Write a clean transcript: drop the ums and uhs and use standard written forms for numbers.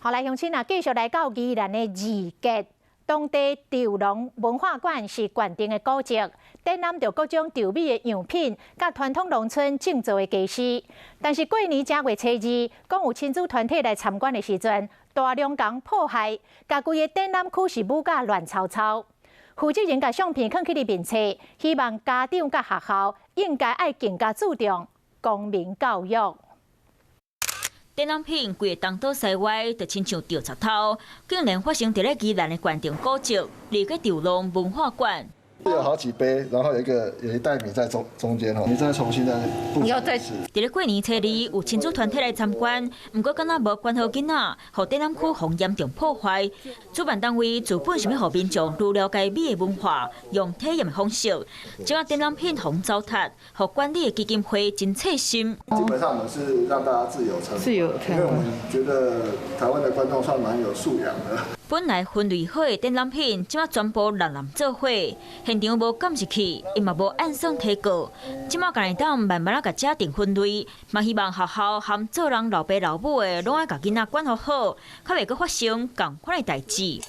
好來，鄉親啊，繼續來到宜蘭的二結，當地稻農文化館是館定的古蹟，展覽著各種稻米的樣品，佮傳統農村種造的家私。但是過年正月初二，講有親子團體來參觀的時陣，大量共破壞，共規個展覽區是舞甲亂糟糟。負責人共相片囥去裡面冊，希望家長佮學校應該愛更加注重公民教育。展覽品規个東倒西歪，就親像著賊偷，竟然發生佇咧宜蘭的縣定古蹟，二結稻農文化館。有好幾杯，然後有一袋米在中間吼，你再重新再佈置一次。佇咧過年初二，有親子團體來參觀，毋過敢若無管好囡仔，予展覽區予嚴重破壞。主辦單位自本想欲予民眾愈了解米的文化，用體驗的方式，這下展覽品予糟蹋，予管理的基金會真刺心。基本上我們是讓大家自由參觀，自由參觀，因為我們覺得台灣的觀眾算蠻有素養的。本來分類好的展覽品，這馬全部亂亂做伙，現場無監視器，伊嘛無按算提告。這馬敢會當慢慢仔共遮定分類，嘛希望學校和做人老爸老母的，攏愛共囡仔管好好，較袂閣發生仝款的代誌。